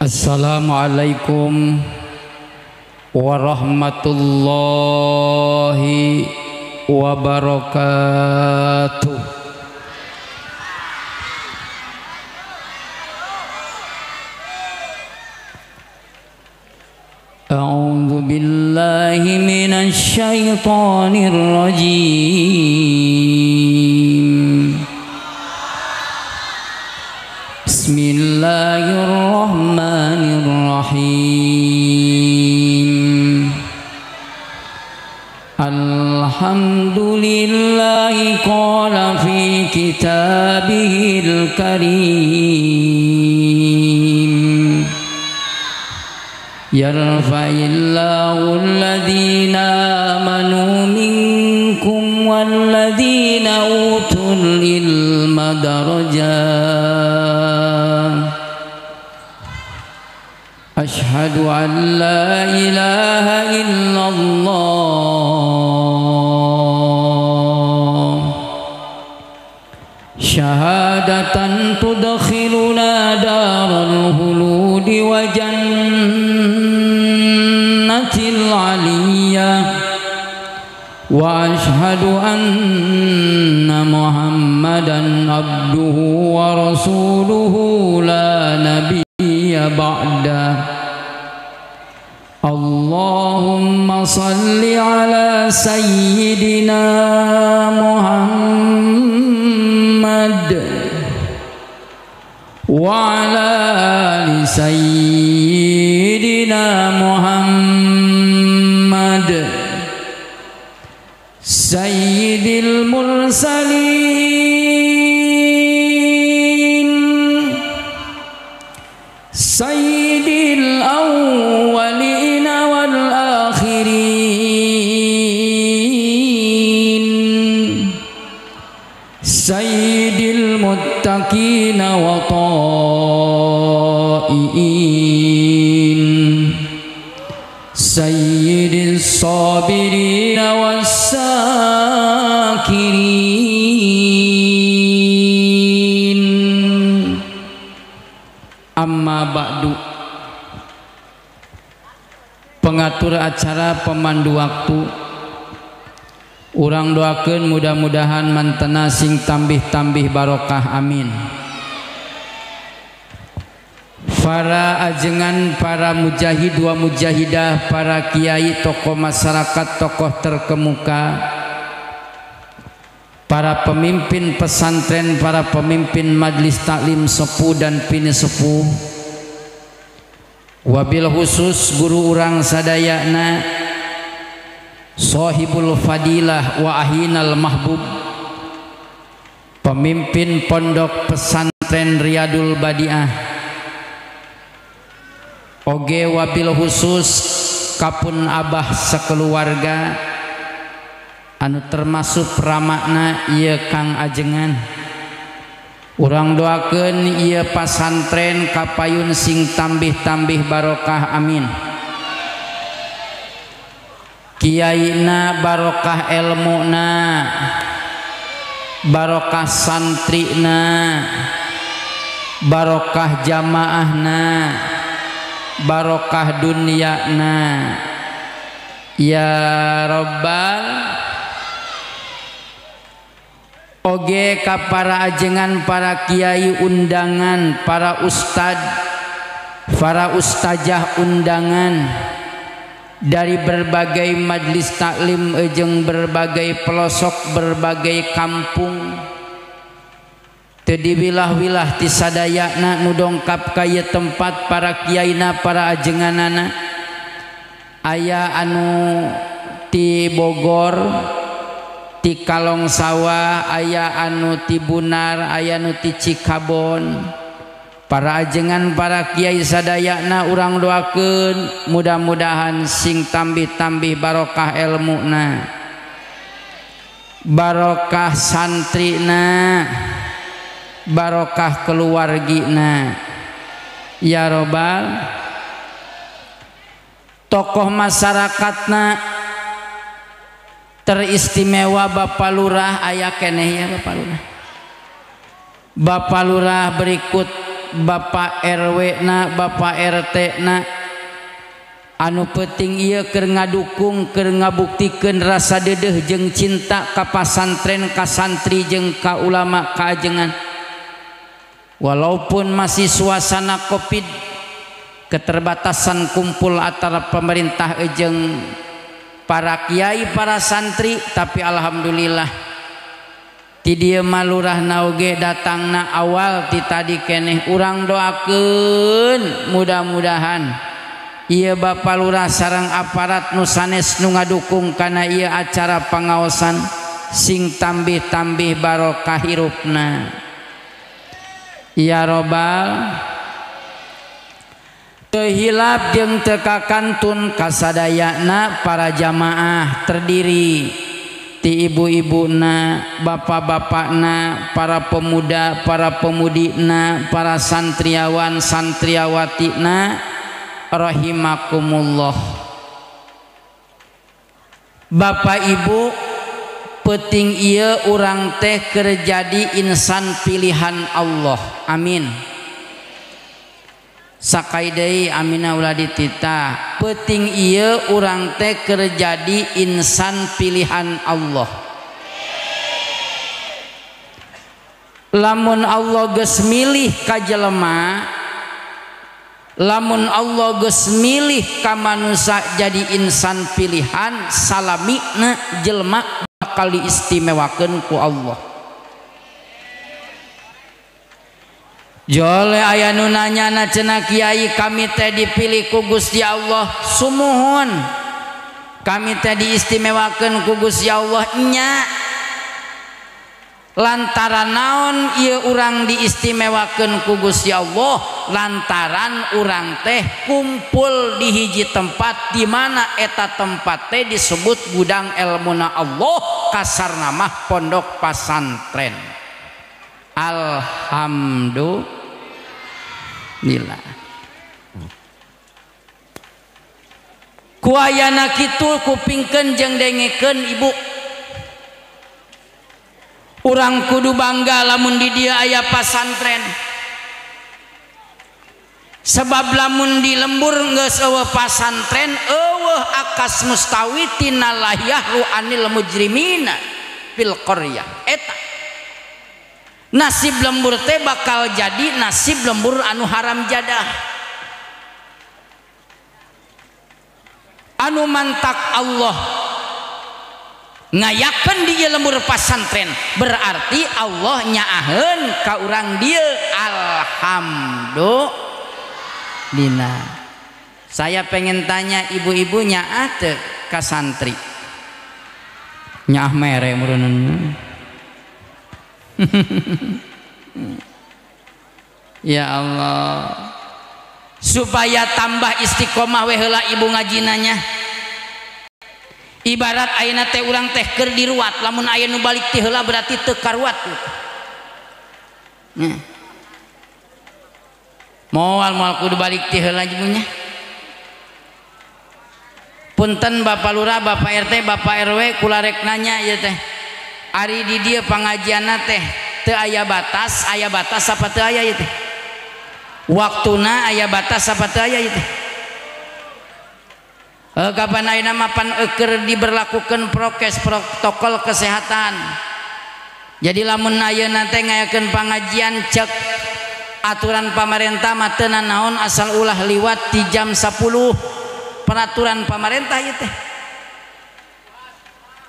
Assalamualaikum warahmatullahi wabarakatuh. A'udzu billahi minasy syaithanir rajim. Bismillahirrahmanirrahim. Alhamdulillahi qala fi kitabihil karim. Yarfa'illahu alladhina amanu minkum walladhina utul ilma darajat. Ashhadu an la ilaha illallah syahadatan tudkhiluna daral khuludi wa jannatil aliyah wa ashhadu anna Muhammadan abduhu wa rasuluhu la nabiyya ba'da. Allahumma salli ala sayyidina Muhammad wa ala ali sayyidina Muhammad sayyidil mursalin sayyidil awwalin wal akhirin sayyidil muttaqin wa ta'iin sayyidis sabirin was sakirin. Amma ba'du. Pengatur acara, pemandu waktu, urang doakeun mudah-mudahan mantena sing tambih-tambih barokah, amin. Para ajengan, para mujahid wa mujahidah, para kiai, tokoh masyarakat, tokoh terkemuka, para pemimpin pesantren, para pemimpin majlis taklim sepuh dan pini sepuh, wabil khusus guru urang sadayana sohibul fadilah wa ahinal mahbub, pemimpin pondok pesantren Riyadul Badiah, oge wabil khusus kapun abah sekeluarga anu termasuk pramakna ieu Kang Ajengan. Urang doakeun ieu pasantren kapayun sing tambih-tambih barokah, amin. Kiaina barokah elmuna, barokah santrina, barokah jamaahna, barokah dunyana, ya robbal. Oge ka para ajengan, para kiai undangan, para ustad, para ustajah undangan dari berbagai majlis taklim ejeng berbagai pelosok, berbagai kampung, teu diwilah-wilah ti sadayana nu dongkap ka ieu tempat, para kiaina, para ajenganana. Aya anu ti Bogor, ti Kalong Sawah, aya anu ti Bunar, aya anu ti Cikabon. Para ajengan, para kiai sadayana urang doakeun mudah-mudahan sing tambih-tambih barokah elmuna, barokah santrina, barokah keluargina, ya robbal. Tokoh masyarakatna teristimewa Bapak Lurah, aya keneh ya Bapak Lurah. Bapak Lurah berikut Bapak RW na Bapak RT na anu penting ieu keur ngadukung keur ngabuktikeun rasa deudeuh jeung cinta ka pasantren ka santri jeung ka ulama ka ajengan. Walaupun masih suasana Covid, keterbatasan kumpul antara pemerintah jeung para kiai para santri, tapi alhamdulillah ti dieu mah lurahna oge datangna awal ti tadi keneh. Urang doakeun mudah-mudahan ieu Bapak Lurah sareng aparat nu sanes nu ngadukung kana ieu acara pangaosan sing tambih-tambih barokah hirupna. Ya robbal. Teu hilap jeung teu kakantun kasadayana para jamaah terdiri ti ibu-ibuna, bapak-bapakna, para pemuda, para pemudina, para santriawan, santriawatina, rahimakumullah. Bapak Ibu, penting ieu urang teh keur jadi insan pilihan Allah. Amin. Sakai deui amina ulah dititah. Penting ieu urang teh keur jadi insan pilihan Allah. Lamun Allah geus milih ka jelema, lamun Allah geus milih ka manusia jadi insan pilihan, salamina jelema bakal diistimewakeun ku Allah. Jole aya nu nanya na cenah kiai kami teh dipilih ku Gusti Allah, sumuhun. Kami teh diistimewakeun ku Gusti Allah nya. Lantaran naon ieu urang diistimewakeun ku Gusti Allah? Lantaran urang teh kumpul di hiji tempat di mana eta tempat teh disebut gudang elmuna Allah, kasarna mah pondok pasantren. Alhamdulillah. Ku ayana kitu kupingkeun jeung dengekeun ibu. Urang kudu bangga lamun di dieu aya pasantren. Sebab lamun di lembur geus eueuh pasantren, eueuh akas mustawi tina lahiyahru anil mujrimina fil qaryah. Eta nasib lembur teh bakal jadi nasib lembur anu haram jadah. Anu mantak Allah ngayakeun di lembur pasantren, berarti Allah nyaaheun ka urang dieu. Alhamdulillah. Saya pengen tanya ibu-ibu nyaah teu ka santri? Nyaah mere meureunna. Ya Allah, supaya tambah istiqomah we heula ibu ngajinanya. Ibarat ayeuna teh urang teh keur diruat, lamun aya nu balik ti heula berarti teu karuat. Moal moal kudu balik ti heula ibunya. Punten Bapak Lurah, Bapak RT, Bapak RW, kula rek nanya ieu teh. Ari di dieu pangajianna teh teu aya batas, aya batas apa teu aya ieu teh? Waktuna aya batas apa teu aya ieu teh? Kapan ayeuna mah pan eueur diberlakukeun prokes protokol kesehatan. Jadi lamun ayeuna teh ngayakeun pangajian cek aturan pamarentah mah teu nanaon asal ulah liwat di jam 10. Peraturan pamarentah ieu teh.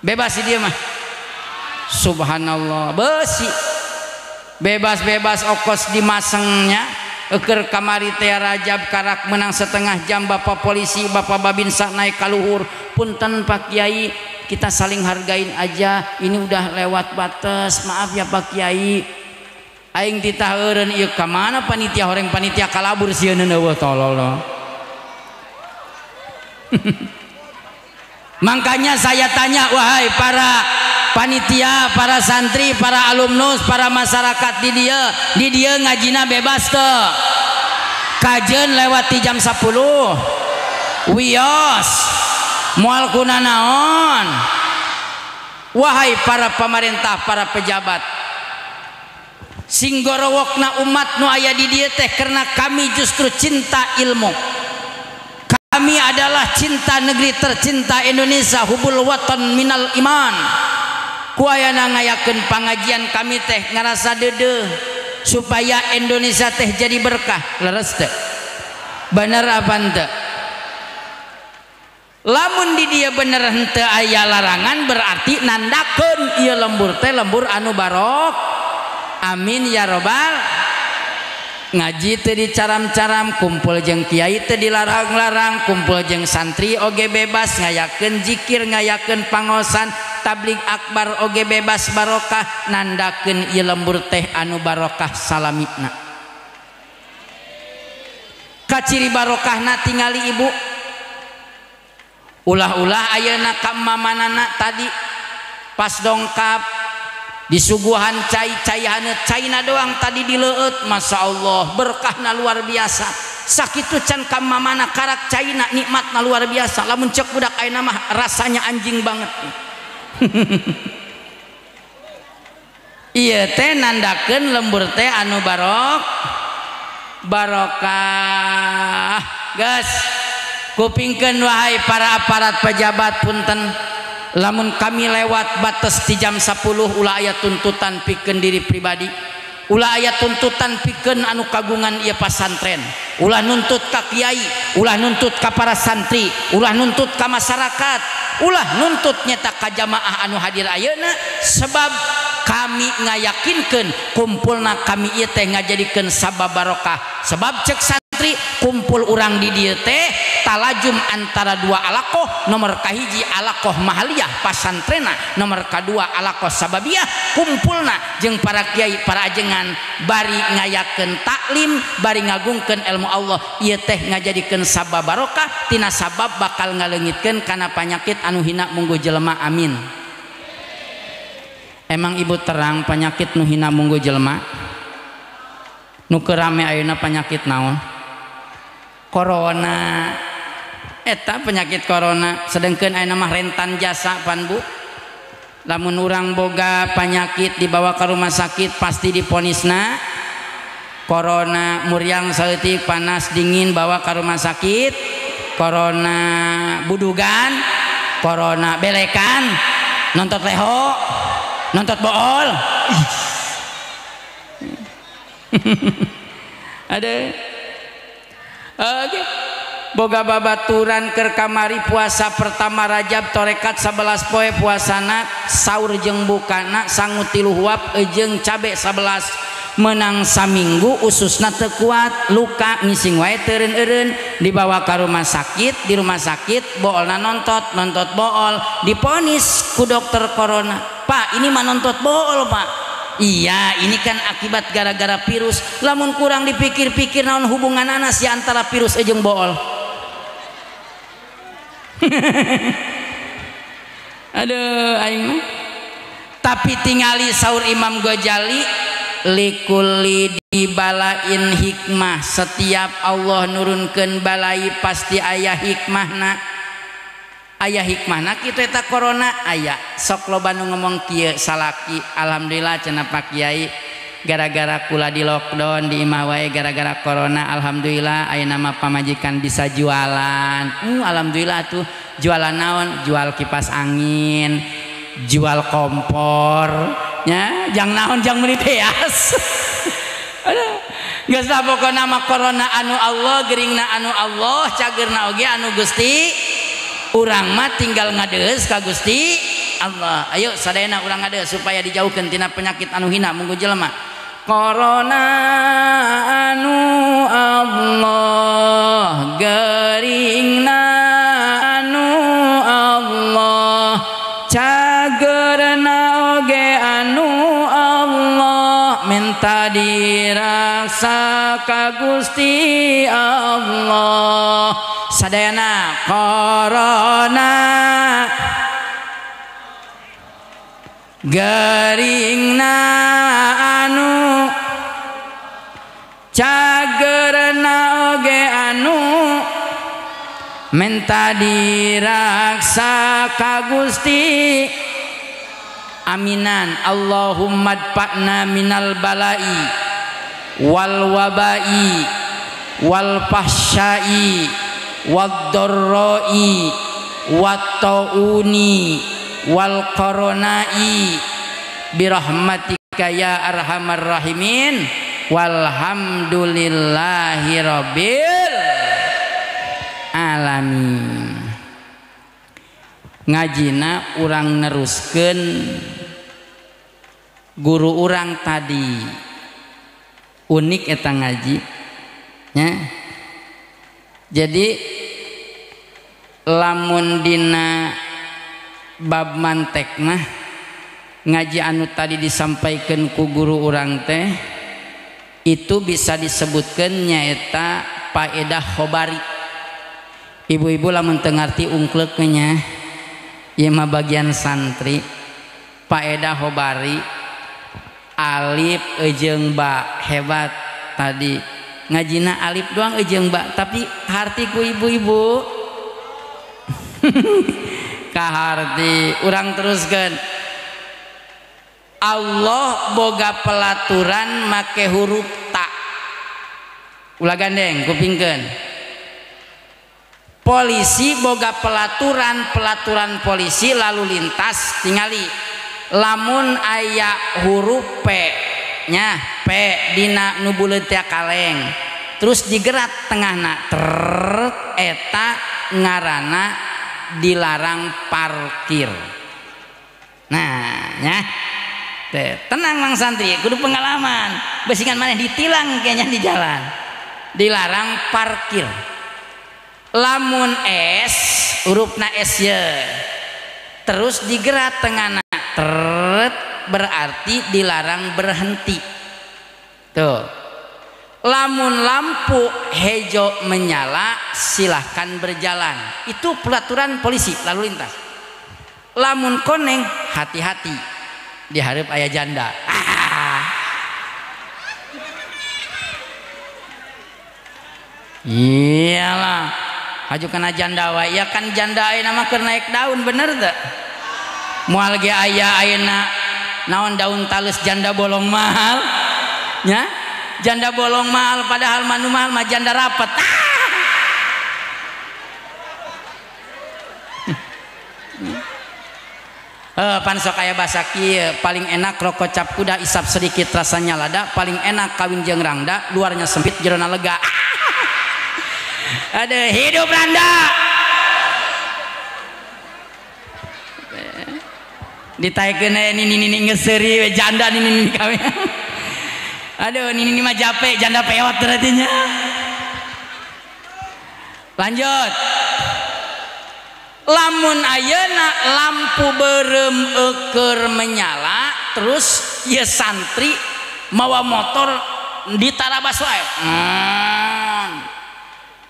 Bebas di dieu mah. Subhanallah, besi. Bebas-bebas okos dimasengnya. Eker kamari teh Rajab karak menang setengah jam bapak polisi bapak babinsa naik kaluhur. Punten Pak Kiai, kita saling hargain aja, ini udah lewat batas, maaf ya Pak Kiai. Aing titah eureun ieu ka mana panitia horeng panitia kalabur sieun eueuh tolol. Makanya saya tanya, wahai para panitia, para santri, para alumnus, para masyarakat di dieu ngajina bebas teu? Kajen lewat di jam 10. Wios. Moal kunanaon. Wahai para pemerintah, para pejabat, Sing gorowokna umat nu aya di dieu teh karena kami justru cinta ilmu. Kami adalah cinta negeri tercinta Indonesia, hubul watan minal iman. Ku ayana ngayakeun pangajian kami teh ngarasa deudeuh supaya Indonesia teh jadi berkah. Leres teh? Bener apa henteu? Lamun di dia bener henteu aya larangan berarti nandakeun ieu lembur teh lembur anu barok. Amin ya robbal. Ngaji teu dicaram-caram, kumpul jeung kiai teu dilarang-larang, kumpul jeung santri oge bebas, ngayakeun zikir, ngayakeun pangosan, tabligh akbar oge bebas barokah, nandakeun ieu lembur teh anu barokah salamina. Kaciri barokahna tingali ibu. Ulah-ulah ayeuna ka mamanana tadi pas dongkap disuguhan cai-cai haneut caina doang tadi dileueut, masya Allah berkahna luar biasa. Sakitu can ka mamana karak caina nikmatna luar biasa. Lamun cek budak ayeuna mah rasanya anjing banget. Ieu teh nandakeun lembur teh anu barok barokah. Geus kupingkeun wahai para aparat pejabat, punten lamun kami lewat batas di jam 10 ulah aya tuntutan pikeun diri pribadi, ulah aya tuntutan pikeun anu kagungan ieu pasantren, ulah nuntut ka kiai, ulah nuntut ka para santri, ulah nuntut ka masyarakat, ulah nuntut nyeta ka jamaah anu hadir ayeuna, sebab kami ngayakinkeun kumpulna kami ieu teh ngajadikeun sabab barokah. Sebab cek santri kumpul urang di dieu teh talajum antara dua alakoh, nomor kahiji alakoh mahaliyah pasantrena, nomor kadua alakoh sababiyah kumpulna jeung para kiai para ajengan bari ngayakeun taklim, bari ngagungkeun ilmu Allah, ieu teh ngajadikeun sabab barokah tina sabab bakal ngaleungitkeun kana panyakit anu hina munggu jelema. Amin. Emang ibu terang penyakit nu hina munggu jelema? Nu keur rame ayeuna penyakit naon? Corona. Eta penyakit corona sedengkeun ayeuna mah rentan jasa pan bu. Lamun urang boga penyakit dibawa ke rumah sakit pasti diponisna corona. Muriang saeutik panas dingin bawa ke rumah sakit corona, budugan corona, belekan nontot leho nontot bool. Ada oke. Boga babaturan keur kamari puasa pertama Rajab torekat 11 poe puasana sahur jeung bukana sangu 3 huap jeung cabe 11 menang saminggu ususna teu kuat luka ngising wae teureun-eureun dibawa ka rumah sakit, di rumah sakit boolna nontot nontot bool diponis ku dokter corona. Pak ini mah nontot bool pak. Iya ini kan akibat gara-gara virus. Lamun kurang dipikir-pikir naon hubungan anas ya antara virus jeung bool. Aduh aing mah. Tapi tingali saur Imam Ghazali likulli dibalain hikmah, setiap Allah nurunkeun balai pasti aya hikmahna. Aya hikmahna kitu eta corona aya. Sok loba nu ngomong kieu salaki, alhamdulillah cenah Pak Kiai gara-gara kula di lockdown di imah wae gara-gara corona alhamdulillah ayeuna mah pamajikan bisa jualan. Alhamdulillah tuh jualan naon? Jual kipas angin, jual kompor nya, jang naon jang meuli beas. Aduh, geus lah pokona mah corona anu Allah, geuringna anu Allah, cageurna oge anu Gusti. Urang mah tinggal ngadeus ka Gusti Allah. Ayo sadayana urang ngadeus supaya dijauhkeun tina penyakit anu hina munggu jelema. Corona anu Allah, geuringna anu Allah, cageurna oge anu Allah, minta diraksa ka Gusti Allah. Sadayana corona geringna anu cagerna oge anu minta diraksa ka Gusti. Aminan Allahumma dfa'na minal bala'i wal wabai wal fahsya'i wad dharra'i wat tauni wal qoronai birahmatika ya arhamar rahimin walhamdulillahi rabbil alamin. Ngajina urang neruskeun guru urang tadi. Unik eta ngaji nya. Jadi lamun dina bab mantek mah ngaji anu tadi disampaikan ku guru urang teh itu bisa disebutkan nyaeta paedah khobari. Ibu-ibu lamun teu ngarti ungkleuk nya, ieu mah bagian santri. Paedah khobari alif jeung ba hebat tadi ngajina alif doang jeung ba, tapi harti ku ibu-ibu kaharti. Urang teruskeun. Allah boga pelaturan make huruf ta. Ulah gandeng kupingkeun. Polisi boga pelaturan, pelaturan polisi lalu lintas tingali lamun aya huruf P nya, P dina nu buleut teh kaleng terus digerat tengahna tret eta ngaranna dilarang parkir. Nah nya teh tenang mang santri kudu pengalaman besingan maneh ditilang kayaknya di jalan dilarang parkir. Lamun S hurufna S ye terus digerat tengahna tret berarti dilarang berhenti. Tuh lamun lampu hejo menyala silahkan berjalan, itu peraturan polisi lalu lintas. Lamun koneng hati-hati diharap ayah janda. Iyalah haju kana janda wae ya kan, janda ayeuna mah keur naik daun bener teu? Moal ge aya ayeuna naon daun talus janda bolong mahal nya, janda bolong mahal padahal manu mahal mah janda rapet. Pan sok aya basa kieu, paling enak rokok cap kuda isap sedikit rasanya lada, paling enak kawin jeung rangda luarnya sempit jerona lega. Ada hidup randa. Ditaekeun nini nini ngeseuri we janda nini nini kawin. Aduh nini nini mah jape janda peot berarti nya. Lanjut. Lamun ayeuna lampu beureum eueur menyala terus ye santri mawa motor ditarabas wae.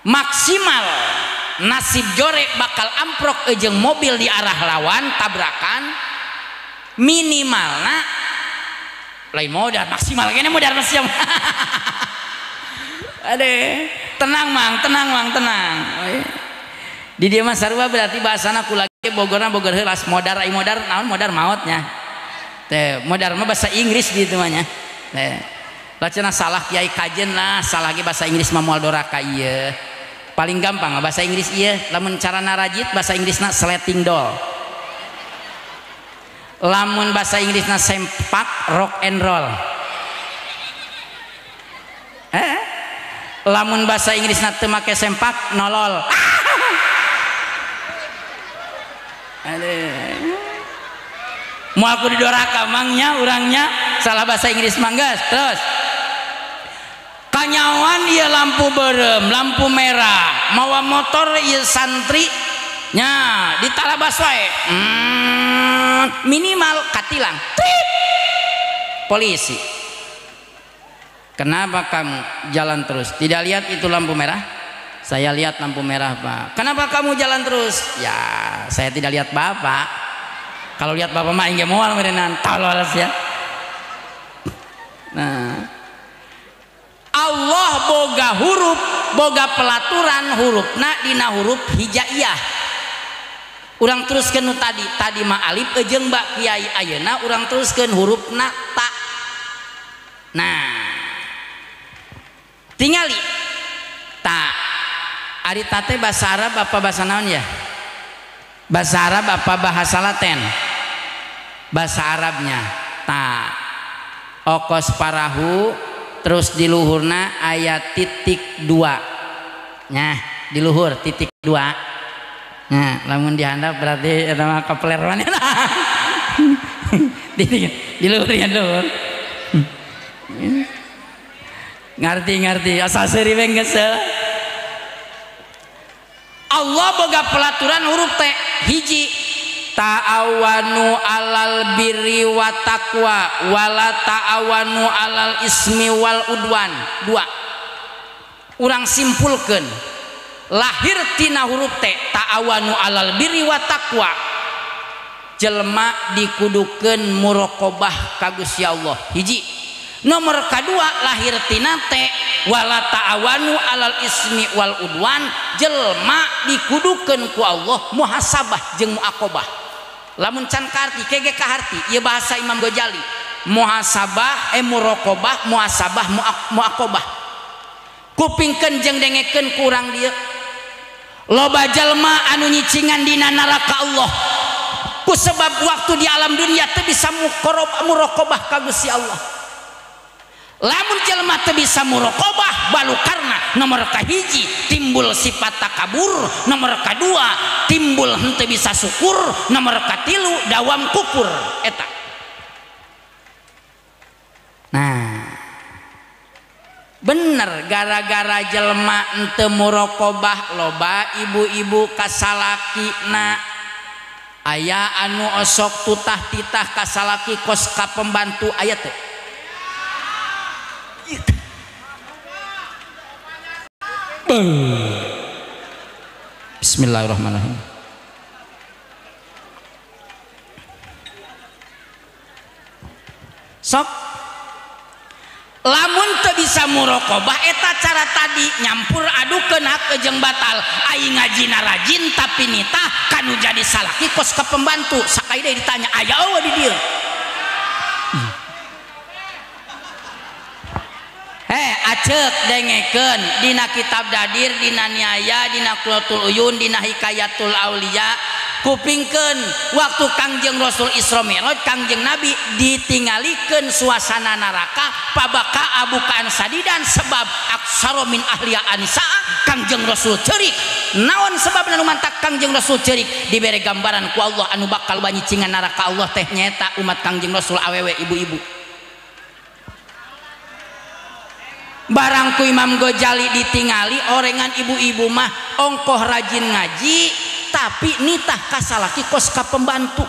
Maksimal nasib jorek bakal amprok jeung mobil di arah lawan tabrakan, minimalna lain modal maksimal kene modal siap. Aduh tenang mang, tenang mang, tenang. Di dieu mah sarua berarti bahasana ku lagi Bogorna Bogor heulas modar ai modar naon modar maotnya teh modar mah bahasa Inggris gitu mah nya teh lah cenah salah kiai kajen lah salah ge bahasa Inggris mah moal doraka ieu. Paling gampang bahasa Inggris ieu lamun carana rajit bahasa Inggrisna sleting doll, lamun bahasa Inggrisna sempak rock and roll, lamun bahasa Inggrisna teu make sempak nolol. Aduh. Moal kudu doraka mangnya urangnya salah bahasa Inggris manggas. Terus kanyawan ieu lampu beureum lampu merah mawa motor ieu santri nya ditalabas wae, minimal katilang tip polisi. Kenapa kamu jalan terus tidak lihat itu lampu merah? Saya lihat lampu merah pak. Kenapa kamu jalan terus? Ya saya tidak lihat bapak. Kalau lihat bapak mah inge moal meureunan tolol sia. Nah Allah boga huruf, boga pelaturan hurufna dina huruf hijaiyah. Urang teruskeun nu tadi, tadi mah alif jeung ba kiai, ayeuna urang teruskeun hurufna ta. Nah, tingali ta. Ari ta teh bahasa Arab apa bahasa naon ya? Bahasa Arab apa bahasa Latin? Bahasa Arabnya ta. Okos parahu terus di luhurna aya titik 2. Nah, di luhur titik 2. Nah, lamun dihandap berarti eta mah kapelerwan. Di luhur ya luhur. Ngarti-ngarti asa seuri we geus. Allah boga pelaturan huruf T hiji, ta'awanu alal birri wa taqwa wala ta'awanu alal ismi wal udwan. 2. Urang simpulkeun lahir tina huruf T, ta'awanu alal birri wa taqwa, jelema dikudukeun muraqabah ka Gusti Allah. Hiji. Nomor kadua lahir tina T, wala ta'awanu alal ismi wal udwan, jelema dikudukeun ku Allah muhasabah jeung muaqabah. Lamun can kaarti kege kaharti ieu bahasa Imam Ghazali, muhasabah muraqabah, muhasabah muaqabah. Kupingkeun jeung dengekeun ku urang dieu. Loba jelema anu nyicingan dina neraka Allah ku sebab waktu di alam dunia teu bisa muraqabah ka Gusti Allah. Lamun jelema teu bisa muraqabah balu karna nomor kahiji timbul sifat takabur, nomor kadua timbul henteu bisa syukur, nomor katilu dawam kufur eta. Nah, bener gara-gara jelema henteu muraqabah loba ibu-ibu kasalakina aya anu osok tutah titah kasalaki kos ka pembantu aya teu? Bismillahirrahmanirrahim. Sok lamun teu bisa muraqabah eta cara tadi nyampur adukeun hak jeung batal. Ai ngajina rajin tapi nitah kanu jadi salaki kos ka pembantu. Sakali deui ditanya aya eueuh di dieu. Acek dengekeun dina kitab Dadir, dina Niaya, dina Quratul Uyun, dina Hikayatul Aulia, kupingkeun waktu Kangjeng Rasul Isra Mi'raj, Kangjeng Nabi ditinggalikeun suasana neraka pabaka abukaan sadidan sebab aksara min ahliya anisaa. Kangjeng Rasul ceurik. Naon sebabna nu mantak Kangjeng Rasul ceurik? Dibere gambaran ku Allah anu bakal banyicingan neraka Allah teh nyaeta umat Kangjeng Rasul awewe ibu-ibu. Barang ku Imam Ghazali ditingali orengan ibu-ibu mah ongkoh rajin ngaji tapi nitah kasalaki kos ka pembantu.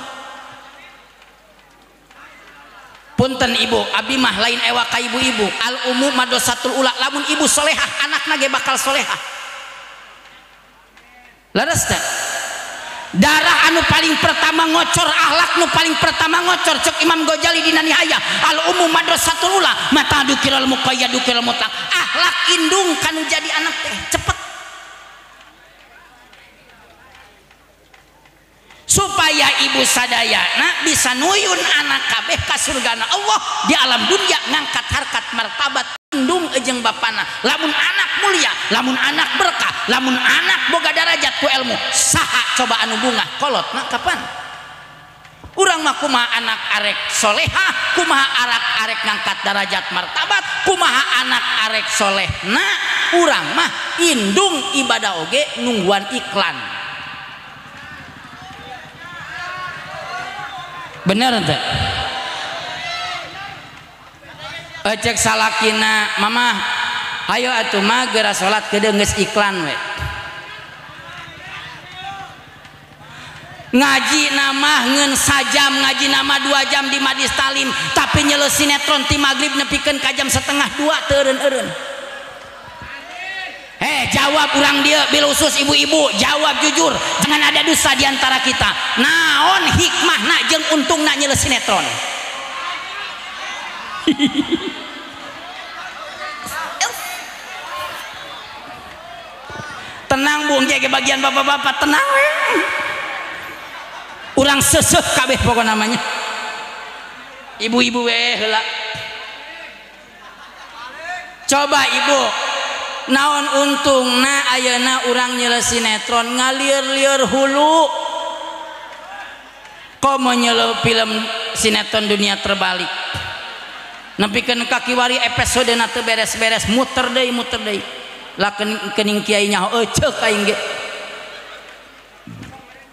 Punten ibu, abi mah lain ewa ka ibu-ibu. Al umu madrasatul ula, lamun ibu solehah anakna ge bakal solehah. Leres teh? Darah anu paling pertama ngocor, akhlak nu paling pertama ngocor cek Imam Ghazali dina Nihayah, al ummu madrasatul ula mata dukiral muqayyad dukiral mutlaq. Akhlak indung kanu jadi anak teh cepet. Supaya ibu sadayana bisa nuyun anak kabeh ka surgana Allah di alam dunia, ngangkat harkat martabat indung jeung bapana. Lamun anak mulia, lamun anak berkah, lamun anak boga darajat ku ilmu, saha coba anu bungah kolot na kapan? Urang mah kumaha anak arek solehah, kumaha anak arek ngangkat darajat martabat, kumaha anak arek solehna, urang mah indung ibadah oge nungguan iklan. Bener teu? Cek salakina mama hayo atuh mah geura salat kedeung geus iklan we. Ngaji nama ngeun sajam, ngaji nama 2 jam di majlis talim, tapi nyeleuh sinetron ti magrib nepikeun ka jam 1:30 teu eureun-eureun. Jawab urang dia bil khusus ibu-ibu, jawab jujur, jangan ada dusta di antara kita. Naon hikmahna jeung untungna nyeleuh sinetron? Tenang bung, jaga bagian bapak-bapak tenang. Urang seseh kabeh pokok namanya. Ibu-ibu we heula. Coba ibu, naon untungna ayeuna urang nyele sinetron ngalir-liur hulu. Komo nyele film sinetron dunia terbalik. Nepikeun ka kiwari episode na teu beres-beres, muter deui muter deui. Lah kening kiai nyaho ceuk aing ge.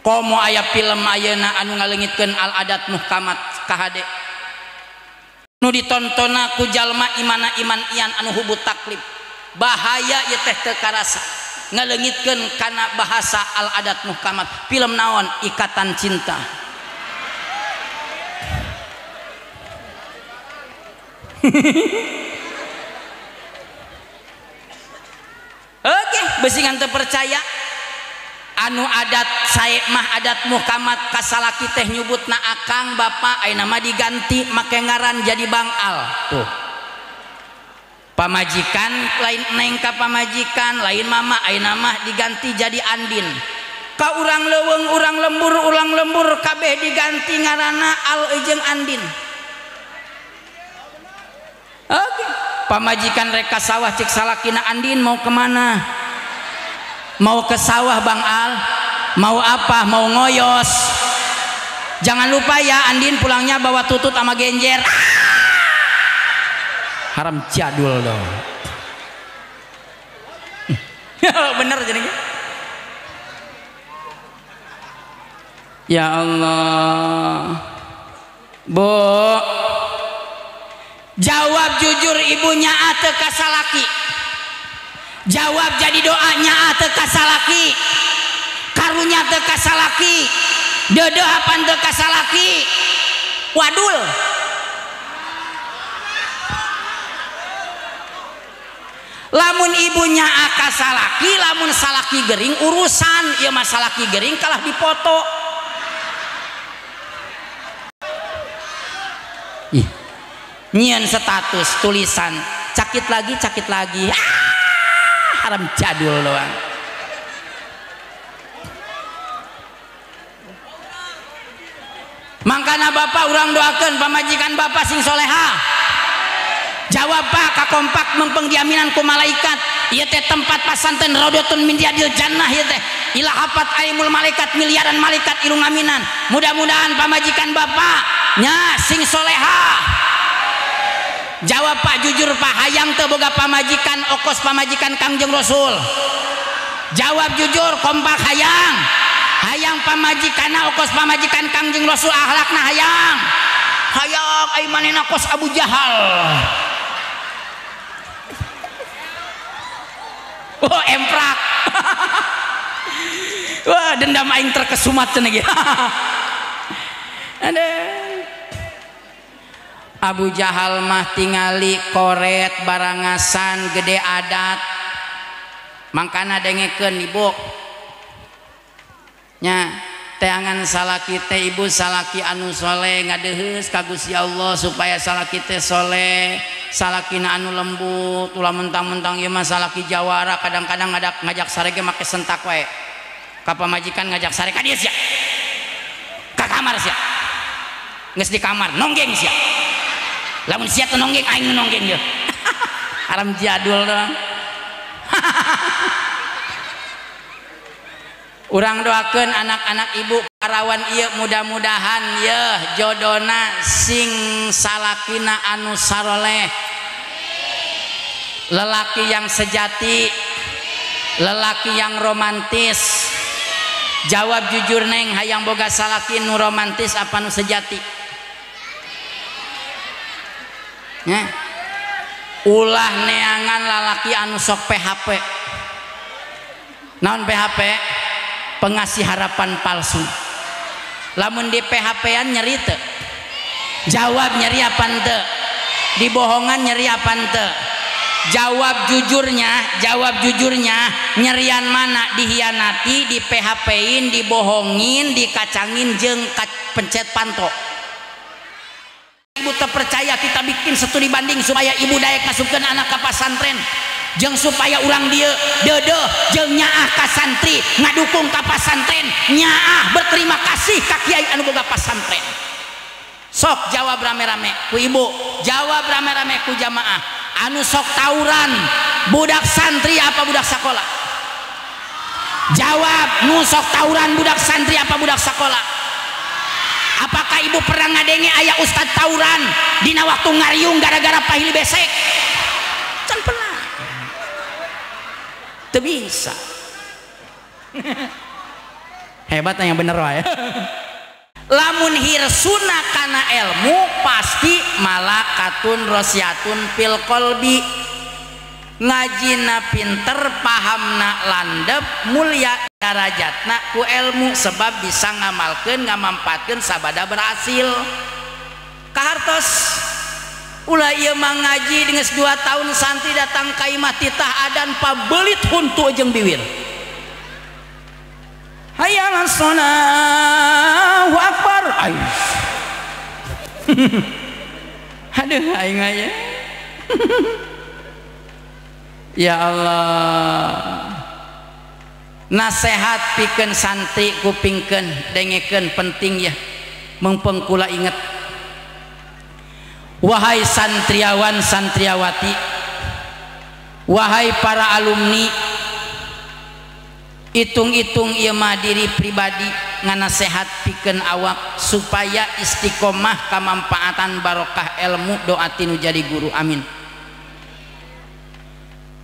Komo aya film ayeuna anu ngaleungitkeun al adat muhkamat kahade. Nu ditontona ku jalma imana iman ian anu hubut taklif. Bahaya ieu teh teu karasa. Ngaleungitkeun kana bahasa al adat muhkamat. Film naon? Ikatan Cinta. Oke, beusingan teu percaya. Anu adat sae mah adat muhkamat kasalaki teh nyebutna akang bapak ayeuna mah diganti make ngaran jadi Bang Al. Tuh. Pamajikan lain neng ka pamajikan, lain mama ayeuna mah diganti jadi Andin. Ka urang leuweung, urang lembur kabeh diganti ngaranna Al jeung Andin. Oke, pamajikan rek ka sawah cik salakina Andin mau kemana? Mau ke sawah Bang Al. Mau apa? Mau ngoyos. Jangan lupa ya Andin pulangnya bawa tutut sama genjer. Haram jadul dong. Bener jadi. Ya Allah. Bu, jawab jujur ibunya ateu ka salaki. Jawab jadi doanya ateu ka salaki. Karunya teu ka salaki. Deudeuh apan teu ka salaki. Wadul. Lamun ibunya aka salaki, lamun salaki gering urusan, ieu mah salaki gering kalah dipoto. Ih. Nyieun status tulisan cakit lagi, ah, haram jadul doang. Mangkana bapak urang doakeun pamajikan bapak sing soleha. Jawab pak kakompak mempeng diaminan ku malaikat. Ieu teh tempat pasanten raudhatun min riyadil jannah ieu teh. Ila hafat aimul malaikat miliaran malaikat ilu ngaminan. Mudah-mudahan pamajikan bapak nya sing soleha. Jawab pak jujur pak, hayang teu boga pamajikan okos pamajikan Kangjeng Rasul. Jawab jujur kompak hayang. Hayang pamajikanna okos pamajikan Kangjeng Rasul akhlakna hayang. Hayang ai manehna kos Abu Jahal. Oh emprak. Wah dendam aing terkesumat cenah ge. Aduh. Abu Jahal mah tingali koret barangasan gede adat. Mangkana dengekeun ibu. Nya teangan salaki teh ibu salaki anu soleh ngadeheus ka Gusti Allah supaya salaki teh soleh, salakina anu lembut, ulah mentang-mentang ieu mah salaki jawara kadang-kadang ngajak sare ge make sentak wae. Ka pamajikan ngajak sare ka dieu sia. Ka kamar sia. Geus di kamar nonggeng sia. Lamun sia teu nonggeng aing nu nonggeng ieu. Haram jadul doang. Urang doakeun anak-anak ibu parawan ieu mudah-mudahan yeuh jodona sing salakina anu saroleh. Lelaki yang sejati, lelaki yang romantis. Jawab jujur neng, hayang boga salaki nu romantis apa nu sejati? Ya. Ulah neangan lalaki anu sok PHP. Naon PHP? Pengasih harapan palsu. Lamun di PHP-an nyeri teu? Jawab nyeri apan teu? Dibohongan nyeri apan teu? Jawab jujurnya nyerian mana? Dihianati, di PHP-in, dibohongin, dikacangin jeung pencet panto. Ibu terpercaya kita bikin studi banding supaya ibu daek masukkan anak ke pesantren. Jeung supaya urang dieu deudeuh jeung nyaah ka santri, ngadukung ka pasantren, nyaah berterima kasih ka kiai anu boga pasantren. Sok jawab rame-rame ku ibu, jawab rame-rame ku jamaah. Anu sok tawuran budak santri apa budak sakola? Jawab, nu sok tawuran budak santri apa budak sakola? Apakah ibu pernah ngadenge aya ustad tawuran dina waktu ngariung gara-gara pahili besek? Can pernah. Teu bisa. Hebat yang bener wae. Lamun hirsuna kana ilmu pasti malakatun rosyatun fil qalbi. Ngajina pinter, pahamna landep, mulia darajatna ku ilmu sebab bisa ngamalkeun ngamampatkeun sabada berhasil. Kahartos ulah ieu mah ngaji geus 2 tahun santri datang ka imah titah adan pabelit huntu jeung biwir. Hayya 'alas shalah akbar. Aduh aing aya. Ya Allah. Nasehat pikeun santri kupingkeun dengekeun penting ya. Mengpeng kula inget. Wahai santriawan santriawati, wahai para alumni, hitung-hitung ieu mah diri pribadi nganasehat pikeun awak supaya istiqomah kamampaatan barokah ilmu doa tinu jadi guru. Amin.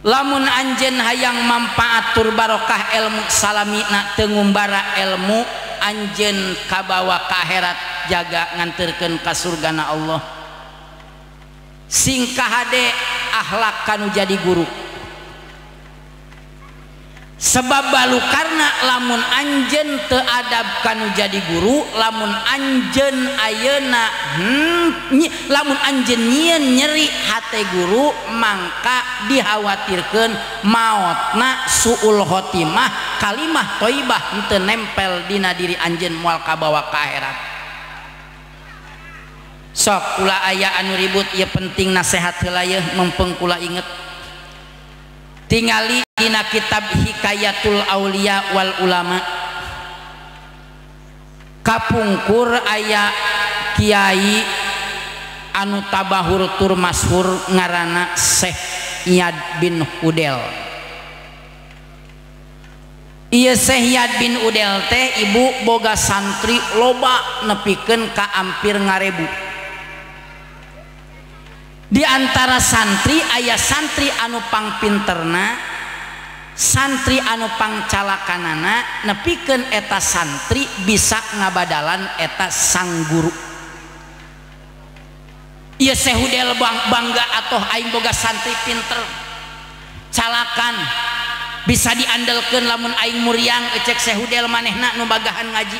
Lamun anjeun hayang manfaat tur barokah ilmu salamina teu ngumbara ilmu anjeun kabawa ka akhirat jaga nganterkeun ka surgana Allah. Sing kahade akhlak kanu jadi guru. Sebab balu karena lamun anjeun teu adab kanu jadi guru, lamun anjeun ayeuna lamun anjeun nyieun nyeri hate guru mangka dikhawatirkeun maotna suul khotimah kalimah thayyibah henteu nempel dina diri anjeun moal kabawa ka akhirat. Sok kula aya anu ribut ieu penting nasehat heula yeuh mempeng kula inget. Tingali dina kitab Hikayatul Aulia wal Ulama. Kapungkur aya kiai anu tabahur tur masyhur ngaranna Syekh Iyad bin Udel. Ieu Syekh Iyad bin Udel teh ibu boga santri loba nepikeun ka ampir ngarebu. Di antara santri aya santri anu pangpinterna, santri anu pangcalakanana, nepikeun eta santri bisa ngabadalan eta sang guru. Ieu Syekh Udel bangga atoh aing boga santri pinter, calakan, bisa diandelkeun lamun aing muriang ecek Syekh Udel manehna nu bagahan ngaji.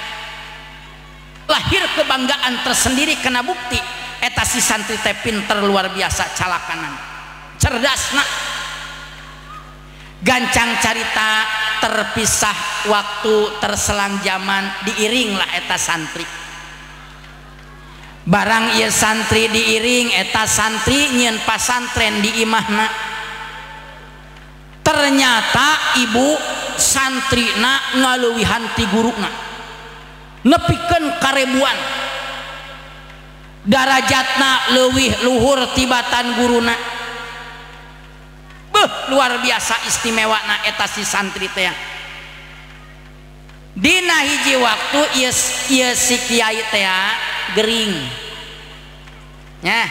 Lahir kebanggaan tersendiri kena bukti eta si santri teh pinter luar biasa calakanan, cerdasna. Gancang carita terpisah waktu terselang zaman diiringlah eta santri. Barang ieu santri diiring eta santri nyieun pasantren di imahna. Ternyata ibu santrina ngaleuwihan ti guruna, nepikeun karebuan. Darajatna leuwih luhur tibatan guruna. Beuh luar biasa istimewana eta si santri teh. Dina hiji waktu ieu si kiai teh gering. Nya